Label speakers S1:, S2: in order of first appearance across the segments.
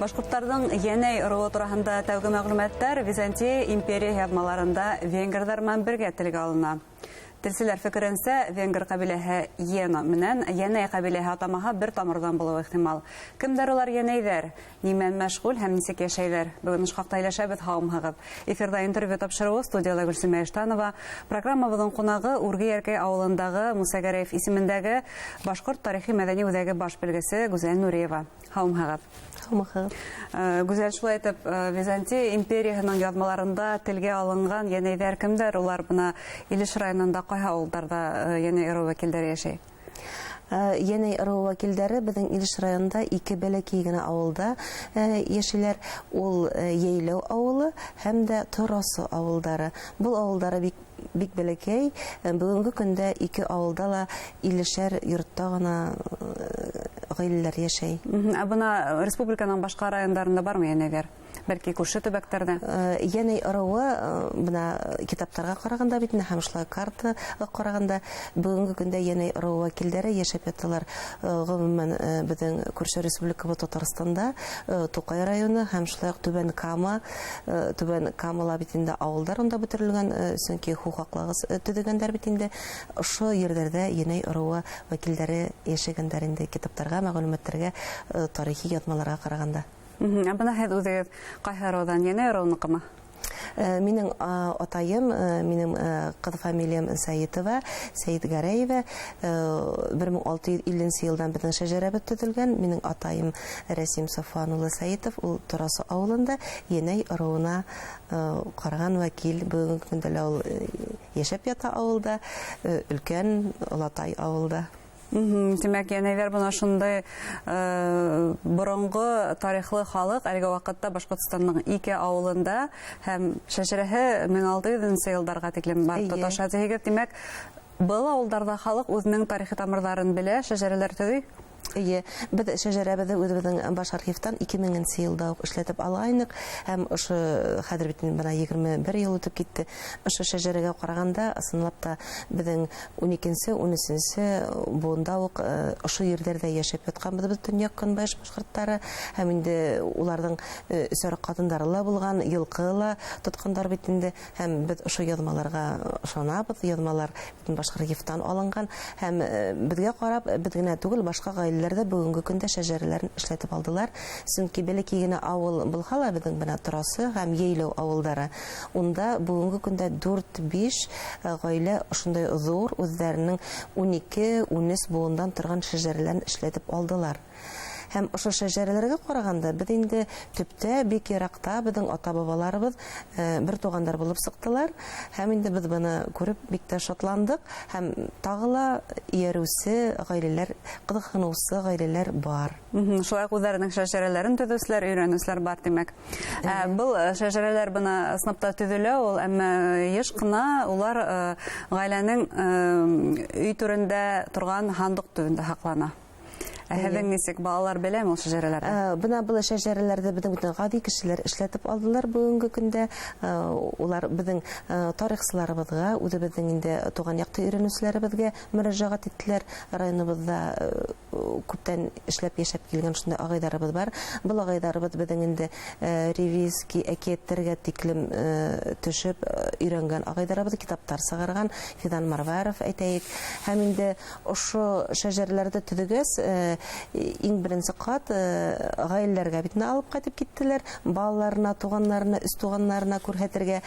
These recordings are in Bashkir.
S1: Башҡорттарҙың Йәнәй ырыуы тураһында тәүге мәғлүмәттәр Византия империя яҙмаларында венгрҙар менән бергә телгә алына. Телселәр фекеренсә, венгр ҡәбиләһе Йено менән Йәнәй ҡәбиләһе атамаһы бер тамырҙан булыуы ихтимал. Кемдәр улар йәнәйҙәр? Нимән мәшғүл һәм нисек йәшәйҙәр? Бөгөн ошо хаҡта һөйләшәбеҙ, һаумыһығыҙ. Эфирҙа интервью тапшырыуы, студияла Гөлсимә Иштанова. Программабыҙҙың ҡунағы Үрге Йәркәй ауылындағы Муса Гәрәев исемендәге Башҡорт тарихи-мәҙәни үҙәге баш белгесе Гүзәл Нуриева. Һаумыһығыҙ.
S2: Һаумыһығыҙ.
S1: Гүзәл, шулай итеп, Византия империяһының яҙмаларында телгә алынған йәнәйҙәр кемдәр? Улар бына Илеш районында ҡайһы ауылдарҙа йәнәй ырыуы вәкилдәре йәшәй?
S2: Йәнәй ырыуы вәкилдәре беҙҙең Илеш районында ике бәләкәй генә ауылда йәшиләр. Ул Йәйләү ауылы һәм дә Торосы ауылдары. Был ауылдары бик бик бәләкәй. Бөгөнгө көндә ике ауылда ла иллешәр йортта ғына ғаиләләр йәшәй.
S1: Ә бына республиканың башҡа райондарында бармы йәнәйҙәр? Бәлки күрше төбәктәрҙә?
S2: Йәнәй ырыуы бына китаптарға ҡарағанда бит инде, һәм шулай картаға ҡарағанда бөгөнгө көндә йәнәй ырыуы вәкилдәре йәшәп яталар. Ғөмүмән, беҙҙең күрше республикабыҙ Татарстанда, Туҡай районы һәм шулай уҡ Түбән Кама, Түбән Камала бит инде ауылдар унда бөтөрөлгән, сөнки һыу һаҡлағыс төҙөгәндәр бит инде. Ошо ерҙәрҙә йәнәй ырыуы вәкилдәре йәшәгәндәр инде китаптарға, мәғлүмәттәргә, тарихи яҙмаларға ҡарағанда.
S1: Ә бына һеҙ үҙегеҙ ҡайһы ырыуҙан, йәнәй ырыуыныҡымы?
S2: Минең атайым, минең ҡыҙ фамилиям Сәйетова, Сәйет Гәрәева. 1650 йылдан беҙҙең шәжәрәбеҙ төҙөлгән. Минең атайым Рәсим Сафуан улы Сәйетов, ул Торасы ауылында йәнәй ырыуына ҡараған вәкил. Бөгөнгө көндә лә ул йәшәп ята ауылда, өлкән олатай ауылда.
S1: Тимәк, йәнәйҙәр бына шундай боронғо тарихлы халыҡ әлеге ваҡытта Башҡортостандың ике ауылында һәм шәжәрәһе 1600 йылдарға тиклем барып тоташа тиһегеҙ. Тимәк, был ауылдарҙа халыҡ үҙенең тарихи тамырҙарын белә, шәжәрәләр төҙөй.
S2: Эйе, беҙ шәжәрәбеҙҙе үҙебеҙҙең баш архивтан 2000 йылда уҡ эшләтеп алғайныҡ, һәм ошо хәҙер бит инде бына 21 йыл үтеп китте. Ошо шәжәрәгә ҡарағанда, ысынлап та беҙҙең ун икенсе, ун өсөнсө быуында уҡ ошо ерҙәрҙә йәшәп ятҡанбыҙ беҙ, төньяҡ көнбайыш башҡорттары, һәм инде уларҙың өсәр ҡатындары ла булған, йылҡы ла тотҡандар бит инде, һәм беҙ ошо яҙмаларға ышанабыҙ. Яҙмалар бөтөн баш архивтан алынған, һәм беҙгә ҡарап, беҙ генә түгел, башҡа ғаиләләр ҙә бөгөнгө көндә шәжәрәләрен эшләтеп алдылар. Сөнки бәләкәй генә ауыл булһа ла, беҙҙең бына Торасы һәм Йәйләү ауылдары, унда бөгөнгө көндә дүрт-биш ғаилә ошондай ҙур үҙҙәренең ун ике, ун өс быуындан торған шәжәрәләрен эшләтеп алдылар. Һәм ошо шәжәрәләргә ҡарағанда беҙ инде төптә бик йыраҡта беҙҙең ата-бабаларыбыҙ бер туғандар булып сыҡтылар, һәм инде беҙ быны күреп бик тә шатландыҡ, һәм тағы ла эйәреүсе ғаиләләр, ҡыҙыҡһыныусы ғаиләләр бар.
S1: Шулай уҡ үҙҙәренең шәжәрәләрен төҙөүселәр, өйрәнеүселәр бар, тимәк. Был шәжәрәләр бына ысынлап та төҙөлә ул, әммә йыш ҡына улар ғаиләнең өй түрендә торған һандыҡ төбөндә һаҡлана. Ә һеҙҙең нисек, балалар беләме ул шәжәрәләрҙе?
S2: Бына был шәжәрәләрҙе беҙҙең бөтөн ғади кешеләр эшләтеп алдылар бөгөнгө көндә. Улар беҙҙең тарихсыларыбыҙға, үҙебеҙҙең инде туған яҡты өйрәнеүселәребеҙгә мөрәжәғәт иттеләр. Районыбыҙҙа күптән эшләп йәшәп килгән шундай ағайҙарыбыҙ бар. Был ағайҙарыбыҙ беҙҙең инде ревизский әкиәттәргә тиклем төшөп өйрәнгән ағайҙарыбыҙ, китаптар сығарған Фидан Марваров әйтәйек. Һәм инде ошо шәжәрәләрҙе төҙөгәс, иң беренсе ҡат ғаиләләргә бит инде алып ҡайтып киттеләр, балаларына, туғандарына, өс туғандарына күрһәтергә.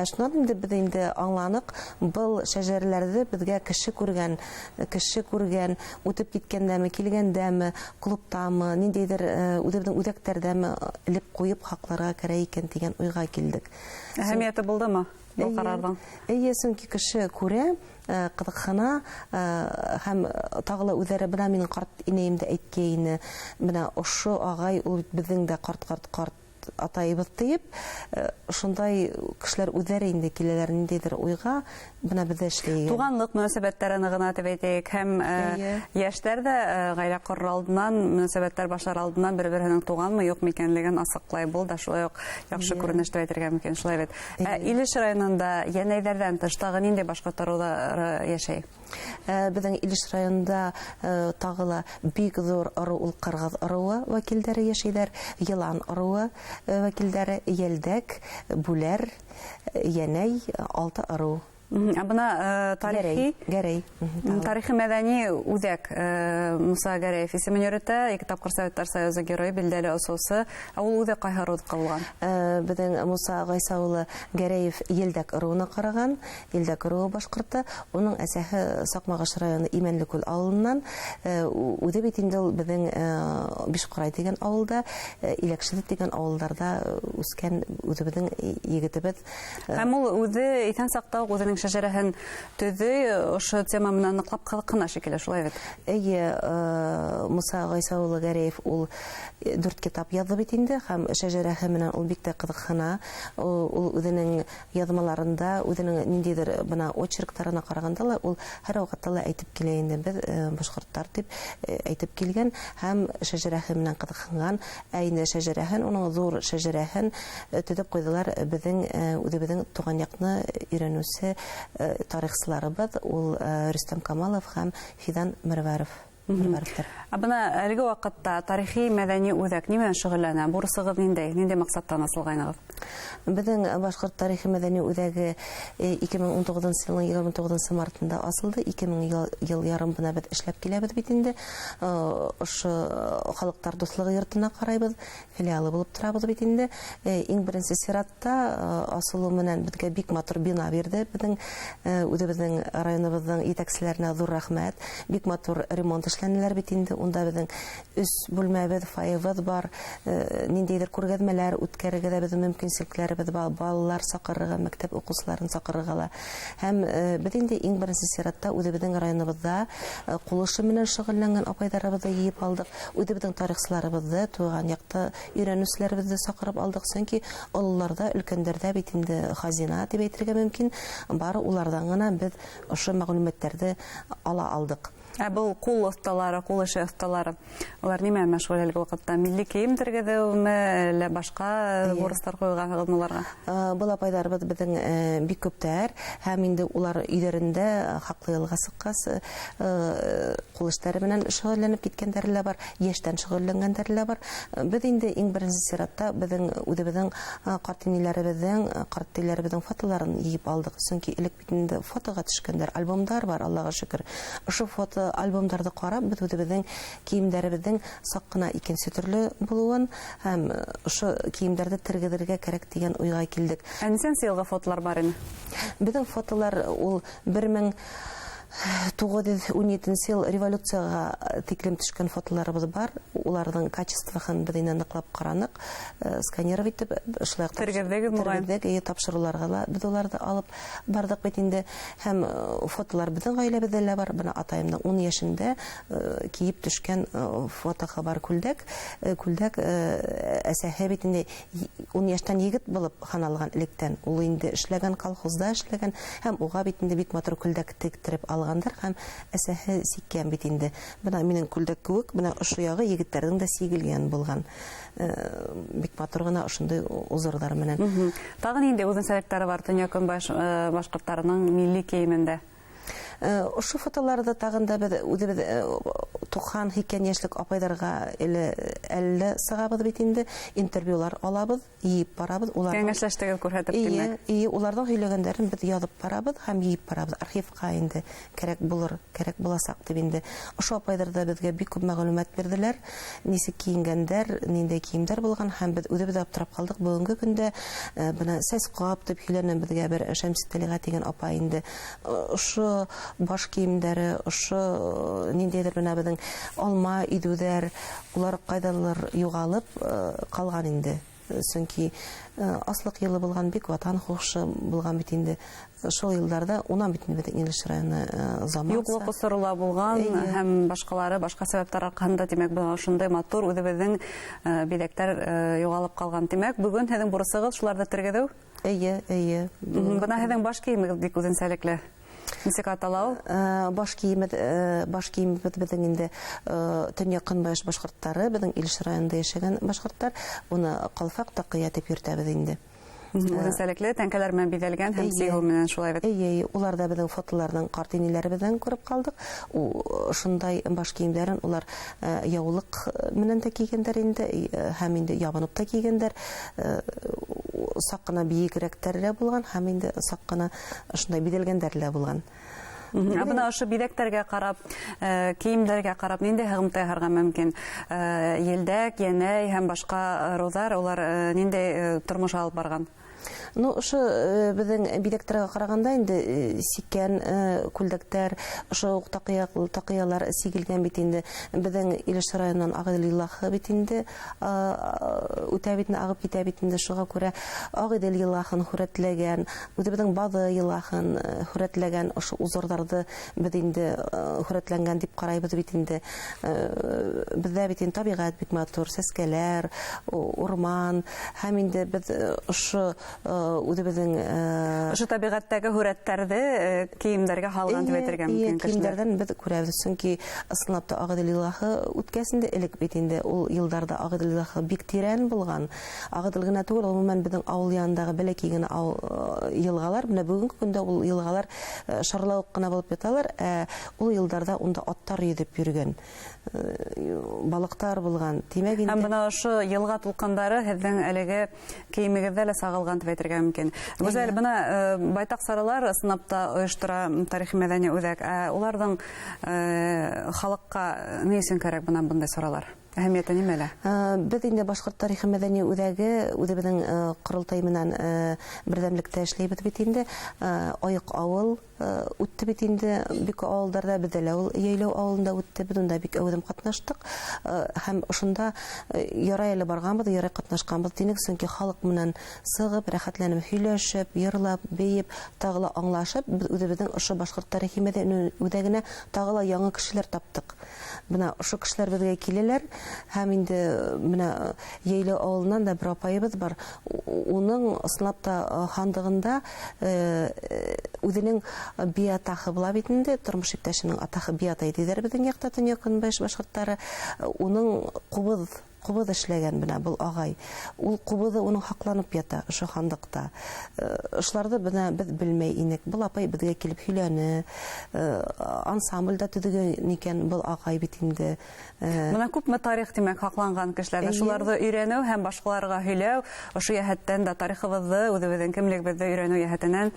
S2: Шунан инде беҙ инде аңланыҡ, был шәжәрәләрҙе беҙгә кеше күргән, үтеп киткәндәме, килгәндәме, клубтамы, ниндәйҙер үҙебеҙҙең үҙәктәрҙәме элеп ҡуйып һаҡларға кәрәк икән тигән уйға килдек.
S1: Әһәмиәте булдымы был
S2: Эйе.
S1: ҡарарҙың?
S2: Эйе, сөнки кеше күрә, ҡыҙыҡһына һәм тағы ла үҙҙәре, бына минең ҡарт инәйем дә әйткәйне, бына ошо ағай ул бит беҙҙең дә ҡарт, ҡарт, ҡарт атайыбыҙ тиеп, шундай кешеләр үҙҙәре инде киләләр ниндәйҙер уйға, бына беҙҙә эшләйек.
S1: Туғанлыҡ мөнәсәбәттәре нығына тип әйтәйек, һәм йәштәр ҙә ғаилә ҡорор алдынан, мөнәсәбәттәр башлар алдынан бер-береһенең туғанмы, юҡмы икәнлеген асыҡлай. Был да шулай уҡ яҡшы күренеш тип әйтергә мөмкин, шулай бит. Илеш районында йәнәйҙәрҙән тыш тағы ниндәй башҡорт ырыуҙары йәшәй?
S2: Беҙҙең Илеш районында тағы ла бик ҙур ырыу ул ҡырғыҙ ырыуы вәкилдәре йәшәйҙәр, йылан ырыуы вәкилдәре, йәлдәк, бүләр, йәнәй, 6 ырыу.
S1: Ә бына тарихи
S2: Гәрәй.
S1: Тарихи мәҙәни үҙәк Муса Гәрәев исемен йөрөтә, 2 тапҡыр Советтар Союзы геройы, билдәле осоусы. Ә ул үҙе ҡайһы ырыуҙыҡы булған?
S2: Беҙҙең Муса Ғайса улы Гәрәев Елдәк ырыуына ҡараған, Елдәк ырыуы башҡорто. Уның әсәһе Саҡмағыш районы Имәнлекүл ауылынан. Үҙе бит инде ул беҙҙең Бишҡорай тигән ауылда, Иләкшеҙе тигән ауылдарҙа үҫкән үҙебеҙҙең егетебеҙ.
S1: Һәм ул үҙе иҫән саҡта уҡ үҙенең шәжәрәһен төҙөй, ошо тема менән ныҡлап ҡыҙыҡһына шикелле, шулай бит?
S2: Эйе, Муса Ғайса улы Гәрәев ул 4 китап яҙҙы бит инде, һәм шәжәрәһе менән ул бик тә ҡыҙыҡһына. Ул үҙенең яҙмаларында, үҙенең ниндәйҙер бына очерктарына ҡарағанда ла ул һәр ваҡытта ла әйтеп килә инде, беҙ башҡорттар тип әйтеп килгән һәм шәжәрәһе менән ҡыҙыҡһынған. Ә инде шәжәрәһен, уның ҙур шәжәрәһен төҙөп ҡуйҙылар беҙҙең үҙебеҙҙең туған яҡны өйрәнеүсе тарихсыларыбыҙ, ул Рөстәм Камалов һәм Фидан Мәрвәров.
S1: Ә бына әлеге ваҡытта тарихи мәҙәни үҙәк ни менән шөғөлләнә? Бурысығыҙ ниндәй? Ниндәй маҡсаттан асылғайнығыҙ?
S2: Беҙҙең Башҡорт тарихи мәҙәни үҙәге 2019 йылдың 29 мартында асылды. 2000 йыл ярым бына беҙ эшләп киләбеҙ бит инде. Ошо халыҡтар дуҫлығы йортона ҡарайбыҙ, филиалы булып торабыҙ бит инде. Иң беренсе сиратта асылыу менән беҙгә бик матур бина бирҙе. Беҙҙең үҙебеҙҙең районыбыҙҙың етәкселәренә ҙур рәхмәт. Бик матур ремонт эшләнеләр бит инде. Унда беҙҙең 3 бүлмәбеҙ, фойебыҙ бар. Ниндәйҙер күргәҙмәләр үткәрергә лә беҙҙең мөмкинселектәребеҙ бар. Балалар саҡырырға, мәктәп уҡыусыларын саҡырырға ла. Һәм беҙ инде иң беренсе сиратта үҙебеҙҙең районыбыҙҙа ҡул эше менән шөғөлләнгән апайҙарыбыҙҙы йыйып алдыҡ. Үҙебеҙҙең тарихсыларыбыҙҙы, тыуған яҡта өйрәнеүселәребеҙҙе саҡырып алдыҡ. Сөнки ололарҙа, өлкәндәрҙә бит инде хазина тип әйтергә мөмкин. Бары уларҙан ғына беҙ ошо мәғлүмәттәрҙе ала алдыҡ.
S1: Ә был ҡул оҫталары, ҡул эше оҫталары, улар нимә мәшғүл әлеге ваҡытта? Милли кейем тергеҙеүме, әллә башҡа бурыстар ҡуйғанһығыҙмы уларға?
S2: Был апайҙарыбыҙ беҙҙең бик күптәр, һәм инде улар өйҙәрендә хаҡлы ялға сыҡҡас, ҡул эштәре менән шөғөлләнеп киткәндәре лә бар, йәштән шөғөлләнгәндәре лә бар. Беҙ инде иң беренсе сиратта беҙҙең үҙебеҙҙең ҡартинеләребеҙҙең, ҡартиләребеҙҙең фотоларын йыйып алдыҡ. Сөнки элек бит инде фотоға төшкәндәр, альбомдар бар, Аллаға шөкөр. Ошо фото альбомдарҙы ҡарап, беҙ үҙебеҙҙең кейемдәребеҙҙең саҡ ҡына икенсе төрлө булыуын һәм ошо кейемдәрҙе тергеҙергә кәрәк тигән уйға килдек.
S1: Ә нисәнсе йылғы фотолар бар ине?
S2: Беҙҙең фотолар ул 1917 йыл революцияға тиклем төшкән фотоларыбыҙ бар. Уларҙың качествоһын беҙ инде ныҡлап ҡараныҡ, сканировать итеп, шулай уҡ
S1: Тергеҙҙегеҙ мөғәйен?
S2: тергеҙҙек, эйе, тапшырыуларға ла беҙ уларҙы алып барҙыҡ бит инде. Һәм фотолар беҙҙең ғаиләбеҙҙә лә бар. Бына атайымдың 10 йәшендә кейеп төшкән фотоға бар күлдәк. Күлдәк әсәһе бит инде 10 йәштән егет булып һаналған электән. Ул инде эшләгән, колхозда эшләгән һәм уға бит инде бик матур күлдәк тектереп алғандар һәм әсәһе сиккән бит инде. Бына минең күлдәк кеүек, бына ошо яғы егеттәрҙең дә сигелгән булған. Бик матур ғына ошондай узорҙар менән.
S1: Тағы ниндәй үҙенсәлектәре бар төньяҡ-көнбайыш башҡорттарының милли кейемендә?
S2: Ошо фотоларҙы тағын да беҙ үҙебеҙ 90-80 йәшлек апайҙарға әле сығабыҙ бит инде, интервьюлар алабыҙ, йыйып барабыҙ.
S1: Кәңәшләштегеҙ күрһәтеп,
S2: Эйе,
S1: тимәк.
S2: эйе, уларҙың һөйләгәндәрен беҙ яҙып барабыҙ һәм йыйып барабыҙ. Архивҡа инде кәрәк булыр, кәрәк буласаҡ тип инде. Ошо апайҙар ҙа беҙгә бик күп мәғлүмәт бирҙеләр, нисек кейенгәндәр, ниндәй кейемдәр булған, һәм беҙ үҙебеҙ ҙә аптырап ҡалдыҡ. Бөгөнгө көндә бына сәсҡап тип һөйләнә беҙгә бер Шәмси Тәлиғә тигән апай инде. Ошо баш кейемдәре, ошо ниндәйҙер бына беҙҙең алма иҙеүҙәр, улар ҡайҙалыр юғалып ҡалған инде. Сөнки аслыҡ йылы булған, бик ватан һуғышы булған бит инде. Шул йылдарҙа унан бит инде беҙҙең Илеш районы заманса.
S1: Юҡлыҡ осоро ла булған һәм башҡалары, башҡа сәбәптәр арҡаһында, тимәк, бына ошондай матур үҙебеҙҙең биҙәктәр юғалып ҡалған. Тимәк, бөгөн һеҙҙең бурысығыҙ шуларҙы тергеҙеү?
S2: Эйе, эйе.
S1: Бына һеҙҙең баш кейемегеҙ бик үҙенсәлекле. Нисек атала ул?
S2: Баш кейемебеҙ беҙҙең инде төньяҡ-көнбайыш башҡорттары, беҙҙең Илеш районында йәшәгән башҡорттар, уны ҡалфаҡ таҡыя тип йөрөтәбеҙ инде.
S1: Үҙенсәлекле тәңкәләр менән биҙәлгән һәм сигеү менән шулай бит.
S2: Эйе, улар да беҙҙең фотоларҙан ҡарт инәләребеҙҙән күреп ҡалдыҡ. Ошондай баш кейемдәрен улар яулыҡ менән дә кейгәндәр инде, һәм инде ябынып та кейгәндәр. Саҡ ҡына бейегерәктәре лә булған, һәм инде саҡ ҡына ошондай биҙәлгәндәре лә булған.
S1: Ә бына ошо биҙәктәргә ҡарап, кейемдәргә ҡарап ниндәй һығымта яһарға мөмкин? Елдәк, Йәнәй һәм башҡа ырыуҙар, улар ниндәй тормош алып барған?
S2: Ну, ошо беҙҙең биҙәктәргә ҡарағанда инде сиккән күлдәктәр, ошо уҡ таҡыялар сигелгән бит инде. Беҙҙең Илеш районынан Ағиҙел йылғаһы бит инде үтә бит инде, ағып китә бит инде. Шуға күрә Ағиҙел йылғаһын һүрәтләгән, үҙебеҙҙең Баҙы йылғаһын һүрәтләгән ошо узорҙарҙы беҙ инде һүрәтләнгән тип ҡарайбыҙ бит инде. Беҙҙә бит инде тәбиғәт бик матур, сәскәләр, урман, һәм инде беҙ ошо үҙебеҙҙең
S1: ошо тәбиғәттәге һүрәттәрҙе кейемдәргә һалған тип әйтергә мөмкин.
S2: Кейемдәрҙән беҙ күрәбеҙ, сөнки ысынлап та Ағиҙел йылғаһы үткәс инде, элек бит инде ул йылдарҙа Ағиҙел йылғаһы бик тирән булған. Ағиҙел генә түгел, ғөмүмән беҙҙең ауыл янындағы бәләкәй генә йылғалар, менә бөгөнгө көндә ул йылғалар шарлауыҡ ҡына булып яталар. Ул йылдарҙа унда аттар йөҙөп йөрөгән, балыҡтар булған. Тимәк инде.
S1: Һәм бына ошо йылға тулҡындары һеҙҙең әлеге кейемегеҙҙә лә сағылған тип әйтергә мөмкин. Гүзәл, бына байтаҡ саралар ысынлап та ойоштора тарихи мәҙәни үҙәк. Уларҙың халыҡҡа ни өсөн кәрәк бына бындай саралар? Әһәмиәте нимәлә?
S2: Беҙ инде Башҡорт тарихи мәҙәни үҙәге үҙебеҙҙең ҡоролтай менән берҙәмлектә эшләйбеҙ бит инде. Айыҡ ауыл үтте бит инде, бик ауылдарҙа, беҙҙә лә ул Йәйләү ауылында үтте, беҙ унда бик әүҙем ҡатнаштыҡ. Һәм ошонда ярай әле барғанбыҙ, ярай ҡатнашҡанбыҙ тинек, сөнки халыҡ менән сығып, рәхәтләнеп һөйләшеп, йырлап, бейеп, тағы ла аңлашып, беҙ үҙебеҙҙең ошо Башҡорт тарихи мәҙәни үҙәгенә тағы ла яңы кешеләр таптыҡ. Бына ошо кешеләр беҙгә киләләр. Һәм инде бына Йәйләү ауылынан да бер апайыбыҙ бар. Уның ысынлап та һандығында үҙенең биатахы була бит инде, тормош иптәшенең атаһы биатай тиҙәр беҙҙең яҡта, төньяҡ-көнбайыш башҡорттары. Уның ҡубыҙ эшләгән бына был ағай. Ул ҡубыҙы уның һаҡланып ята ошо һандыҡта. Ошоларҙы бына беҙ белмәй инек. Был апай беҙгә килеп һөйләне. Ансамбль дә төҙөгән икән был ағай бит инде.
S1: Бына күпме тарих, тимәк, һаҡланған кешеләрҙә. Шуларҙы өйрәнеү һәм башҡаларға һөйләү, ошо йәһәттән дә тарихыбыҙҙы, үҙебеҙҙең кемлегебеҙҙе өйрәнеү йәһәтенән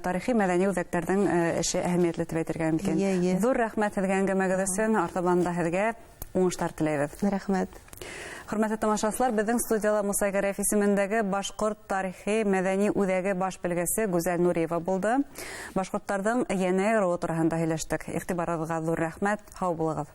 S1: тарихи мәҙәни үҙәктәрҙең эше әһәмиәтле тип әйтергә мөмкин. Ҙур рәхмәт һеҙгә әңгәмәгеҙ өсөн. Артабан да һеҙгә уңыштар теләйбеҙ.
S2: Рәхмәт.
S1: Хөрмәтле тамашасылар, беҙҙең студияла Муса Гәрәев исемендәге Башҡорт тарихи мәҙәни үҙәге баш белгесе Гүзәл Нуриева булды. Башҡорттарҙың Йәнәй ырыуы тураһында һөйләштек. Иғтибарығыҙға ҙур рәхмәт. Һау булығыҙ.